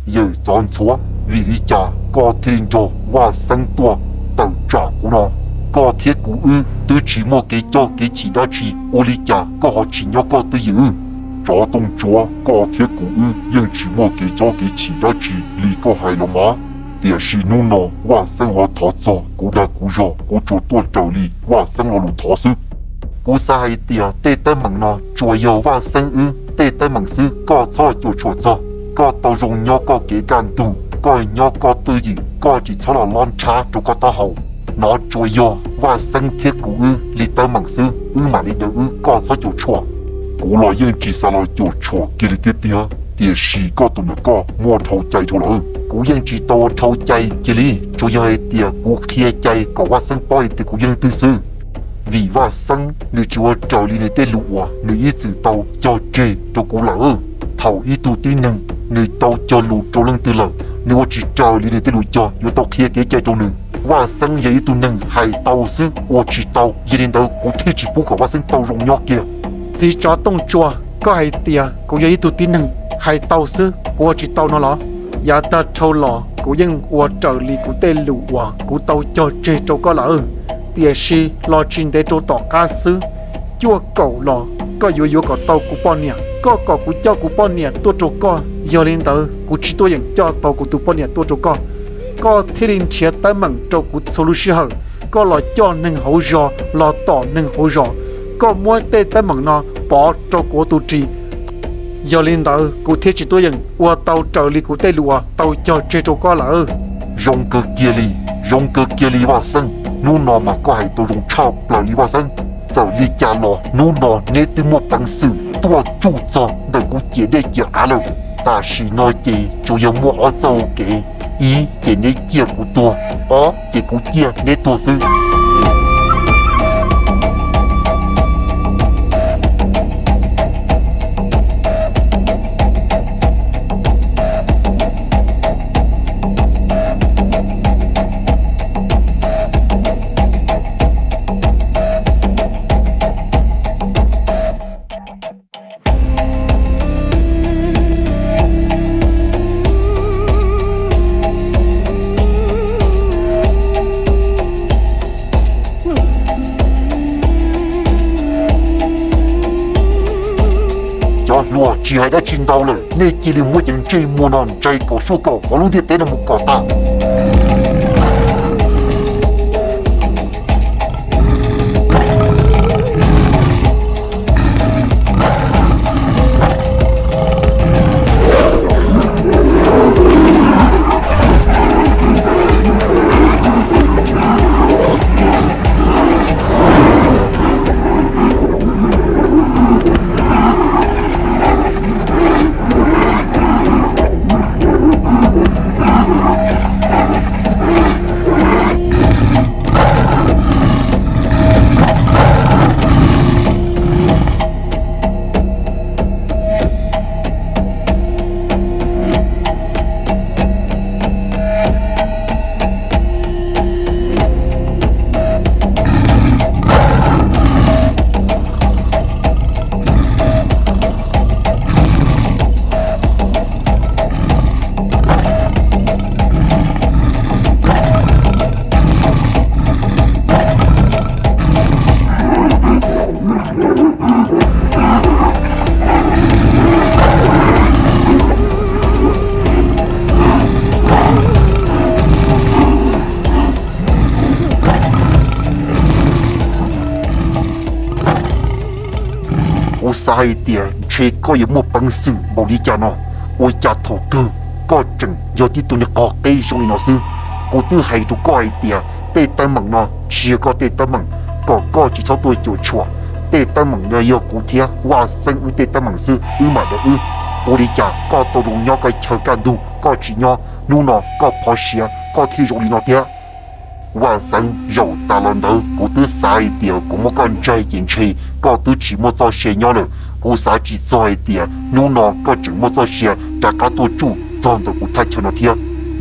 Yawm Txov Ntxhuav, vim li cas koj thiaj li nrog Vaj Xeeb tuaj tawm tsam kuv no? Koj thiab kuv wb twb tsis muaj kev coj kev chim dab tsi, ua li cas koj ho tsim nyog koj twj ywm? Tsav Tooj Ntsuav, koj thiab kuv wb yeej tsis muaj kev coj kev chim dab tsi li koj hais los mas. Tiam sis hnub no Vaj Xeeb ho thov txog kuv dag kuv zog, kuv tsuas tuaj raws li Vaj Xeeb lo lus thov xwb. Kuv xav hais tias tej teeb meem no tsuas yog Vaj Xeeb wb tej teeb meem xwb, koj txhob cuam tshuam txog. Koj tau zoo nyob koj kev kaj ntug, koj nyob koj twj ywm, koj tsis txhob los lob nrhab rau koj taub hau. No tsuas yog Vaj Xeeb thiab kuv wb li teeb meem xwb, wb mam li daws wb, koj txhob cuam tshuam. Kuv los yeej tsis xav los cuam tshuam kiag li tiag tiag, tiam sis koj tus niam koj muaj dhau cai dhau lawm. Kuv yeej tsis tau ua dhau cai kiag li, tsuas yog hais tias kuv qhia cai kom Vaj Xeeb paub hais tias kuv yog leej twg xwb. Vim Vaj Xeeb nws tsis ua raws li nws tej lus uas nws ib txwm tau cog tseg rau kuv lawm. Thaum ib tug tib neeg nws tau cog lus rau leej twg lawm, nws ua tsis raws li nws tej lus cog yuav tau qhia kev cai rau nws. Vaj Xeeb yog ib tug neeg hais tau xwb ua tsis tau, yog li ntawd kuv thiaj tsis pub kom Vaj Xeeb tau zoo nyob kiag. Txiv Tsav Tooj Ntsuav, koj hais tias kuv yog ib tug tib neeg hais tau xwb kuv ua tsis tau no los? Yav tag dhau los kuv yeej ua raws li kuv tej lus uas kuv tau cog tseg rau koj lawm. Tiam sis los tsis ntev rau tom qab xwb, cuaj kaum los koj yuav yuav kom tau kuv poj niam, koj kom kuv coj kuv poj niam tuaj rau koj, yog li ntawd kuv tsis tuaj yeem coj tau kuv tus poj niam tuaj rau koj. Koj thiaj li nrhiav teeb meem rau kuv txhua lub sij hawm, koj los coj neeg hauv zos, los tom neeg hauv zos, koj muab tej teeb meem no pov rau kuv tus ris. Yog li ntawd kuv thiaj tsis tuaj yeem ua tau raws li kuv tej lus uas tau cog tseg rau koj lawm. Zoo kawg kiag li, zoo kawg kiag li Vaj Xeeb, hnub no mas koj hais tau zoo tshaj plaws li Vaj Xeeb. Txawm li cas los hnub no neb twb muaj peev xwm tuaj tsuj txog ntawm kuv ciam dej ciam av lawm. Tam sim no ces tsuas yog muaj ob txoj kev, ib ces neb ciaj kuv tuag, ob ces kuv ciaj neb tuag xwb. Cov hluas, tsis hais dab tsi ntau lawm, nej cia li muab cov ntsej muag no ntsais kom suaj kom hauv lub ntiaj teb no mus kom tag. Kuv xav hais tias ntshe koj yuav muaj peev xwm npaum li cas no, ua cas thaum kawg koj tseem yog tib tug niag qog qeb zoo li no xwb. Kuv twb hais rau koj hais tias tej teeb meem no tsis yog koj tej teeb meem, kom koj tsis txhob tuaj cuam tshuam. Tej teeb meem no yog kuv thiab Vaj Xeeb wb tej teeb meem xwb, wb mam daws wb. Ua li cas koj tau zoo nyob koj chaw kaj ntug koj tsis nyob, hnub no koj phov siav koj thiaj zoo li no thiab. Vaj Xeeb, zaum tas los ntawd kuv twb xav hais tias kuv muab koj ntsaig ces ntshe koj twb tsis muaj txoj sia nyob lawm. Kuv xav tsis txog hais tias hnub no koj tseem muaj txoj sia rov qab tuaj tsuj txog ntawm kuv thaj chaw no thiab.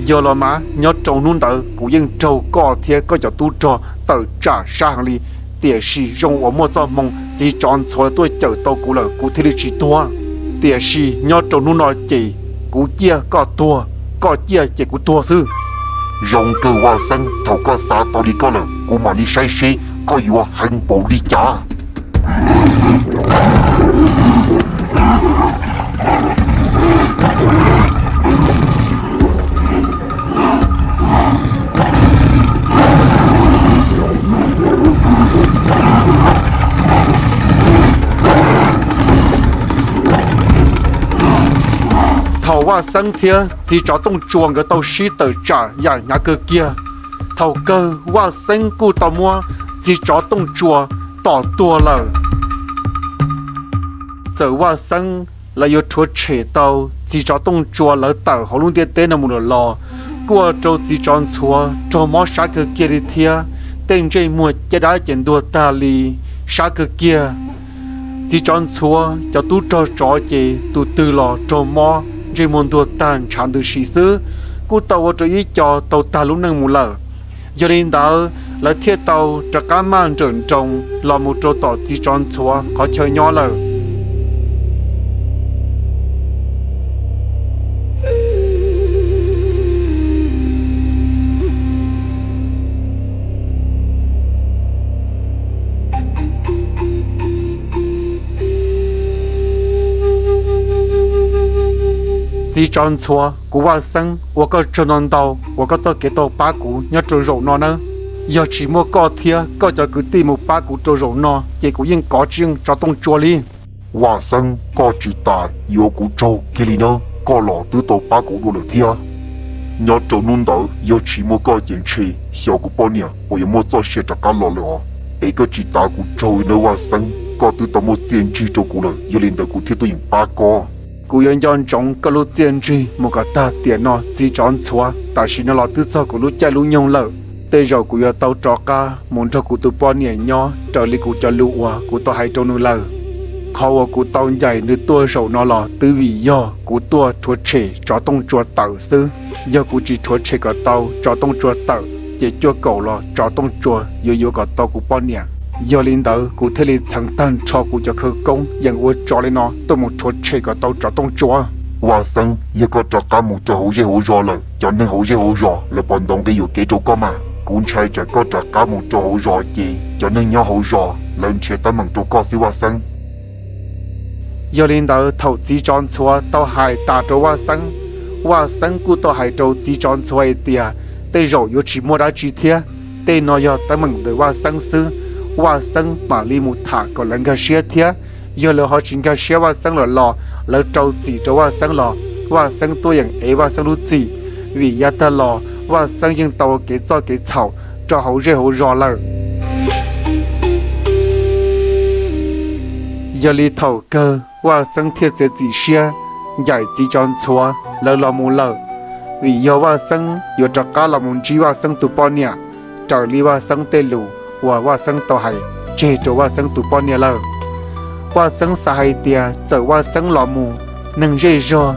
Yog los mas nyob rau hnub ntawd kuv yeej raug koj thiab koj cov tub rog tawm tsam sab heev li, tiam sis zoo uas muaj txoj hmoo txiv tsov ntxhuav tuaj cawm tau kuv lawm kuv thiaj li tsis tuag. Tiam sis nyob rau hnub no ces Kuv ciaj koj tuag, koj ciaj ces kuv tuag xwb. Zoo kawg Vaj Xeeb, thaum koj xav tau li koj lawm, kuv mam li saib seb koj yuav heev npaum li cas. Thaum Vaj Xeeb thiab txiv tsov Tooj Tsua nkawd tau sib tawm tsam yam hnyav kawg kiag, thaum kawg Vaj Xeeb kuj tau muab txiv tsov Tooj Tsua tom tuag lawm. Txawm Vaj Xeeb lawv yuav rhuav tshem tau txiv tsov Tooj Tsua lawv tawm hauv lub ntiaj teb no mus lawm los, kuj ua rau txiv tsov ntxhuav raug mob sab kawg kiag li thiab. Tej ntsej muag caj dab ces ntuag tag li, sab kawg kiag. Txiv tsov ntxhuav cov tub rog tsov ces tus twg los raug mob ntsej muag ntuag tag ntshav ntws si xwb, kuj tau ua rau ib co tau tag lub neej mus lawm. Yog li ntawd lawv thiaj tau rov qab maj nrawm nroos los mus rau tom txiv tsov ntxhuav qhov chaw nyob lawm. Txiv tsov ntxhuav, kuv Vaj Xeeb ua koj tsaug ntau ntau uas koj txoj kev tau pab kuv nyob rau zaum no nawb. Yog tsis muaj koj thiab koj cov kwv tij mus pab kuv rau zaum no ces kuv yeej kov tsis yeej tsov Tooj Tsua li. Vaj Xeeb, koj tsis tas yuav kuv tsaug kiag li nawb, koj los twb tau pab kuv dua lawm thiab. Nyob rau hnub ntawd yog tsis muaj koj ces ntshe xyov kuv poj niam puas yuav muaj txoj sia rov qab los lawm os. Es koj tsis tas kuv tsaug li nawb Vaj Xeeb, koj twb tau muaj txiaj ntsig rau kuv lawm, yog li ntawd kuv thiaj tuaj yeem pab koj. Kuv yuav nco ntsoov koj lub txiaj ntsig mus kom tag tiam no txiv tsov ntxhuav, tam sim no los twb txog kuv lub caij lub nyoog lawm. Tej zaum kuv yuav tau rov qab mus nrog kuv tus poj niam nyob raws li kuv cov lus uas kuv tau hais rau nws lawm. Qhov uas kuv tau ncaim nws tuaj zaum no los twb vim yog kuv tuaj rhuav tshem tsov Tooj Tsua tawm xwb. Yog kuv tsis rhuav tshem kom tau tsov Tooj Tsua tawm ces cuaj kaum los tsov Tooj Tsua yuav yuav kom tau kuv poj niam. Yog li ntawd kuv thiaj li txheev tag nrho kuv cov khawv koob yeem ua tsov li no tuaj mus rhuav tshem kom tau tsov Tooj Tsua. Vaj Xeeb, yog koj rov qab mus rau hauv zej hauv zos lawm, cov neeg hauv zej hauv zos lawv puas ntaus nqi yuam kev rau koj mas? Kuv ntshai tsam koj rov qab mus rau hauv zos ces cov neeg nyob hauv zos lawv nrhiav teeb meem rau koj xwb Vaj Xeeb. Yog li ntawd thaum txiv tsov ntxhuav tau hais tas rau Vaj Xeeb, Vaj Xeeb kuj tau hais rau txiv tsov ntxhuav hais tias tej zaum yuav tsis muaj dab tsi thiab, tej no yog teeb meem ntawm Vaj Xeeb xwb, Vaj Xeeb mam li mus tham kom lawv nkag siab thiab. Yog lawv ho tsis nkag siab Vaj Xeeb lawm los lawv rau txim rau Vaj Xeeb los Vaj Xeeb tuaj yeem ev Vaj Xeeb lub txim, vim yav tag los Vaj Xeeb yeej tau ua kev txoj kev txhaum rau hauv zej hauv zos lawm. Yog li thaum kawg Vaj Xeeb thiaj txiav txim siab ncaim txiv tsov ntxhuav lawv los mus lawm, vim yog Vaj Xeeb yuav rov qab los mus ntsib Vaj Xeeb tus poj niam raws li Vaj Xeeb tej lus uas Vaj Xeeb tau hais tseg rau Vaj Xeeb tus poj niam lawm. Vaj Xeeb xav hais tias txawm Vaj Xeeb los mus, neeg zej zog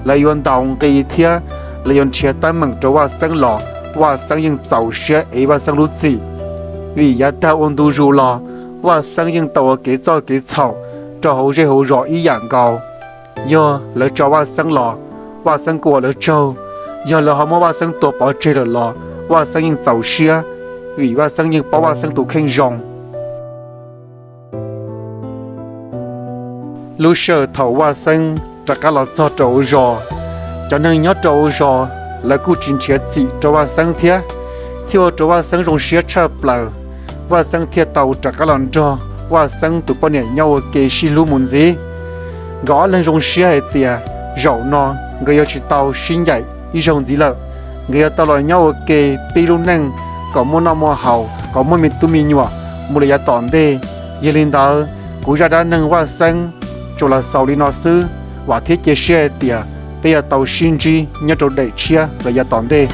lawv yuav ntaus nqi thiab lawv yuav nrhiav teeb meem rau Vaj Xeeb los Vaj Xeeb yeej txaus siab ev Vaj Xeeb lub txim, vim yav tag ua ntu zus los Vaj Xeeb yeej tau ua kev txoj kev txhaum rau hauv zej hauv zos ib yam nkaus. Yog lawv tso Vaj Xeeb los, Vaj Xeeb kuj ua lawv tsaug. Yog lawv ho muab Vaj Xeeb tua pov tseg lawm los Vaj Xeeb yeej txaus siab, vim Vaj Xeeb yeej paub Vaj Xeeb tus kheej zoo. Lub sij hawm thaum Vaj Xeeb rov qab los txog rau hauv zos, cov neeg nyob rau hauv zos lawv kuj tsis nrhiav txim rau Vaj Xeeb thiab, thiaj ua rau Vaj Xeeb zoo siab tshaj plaws. Vaj Xeeb thiaj tau rov qab los nrog Vaj Xeeb tus poj niam nyob ua ke sib hlub mus ntxiv. Nkawd ob leeg zoo siab hais tias zaum no nkawd yuav tsis tau sib ncaim ib zaug ntxiv lawm, nkawd yuav tau los nyob ua ke pib lub neej kom muaj noj muaj haus, kom muaj me tub me nyuam mus lawm yav tom ntej. Yog li ntawd, kuv zaj dab neeg Vaj Xeeb tsuas los xaus li no xwb, vam thiab cia siab hais tias peb yuav tau sib ntsib nyob rau daim tshiab los yav tom ntej.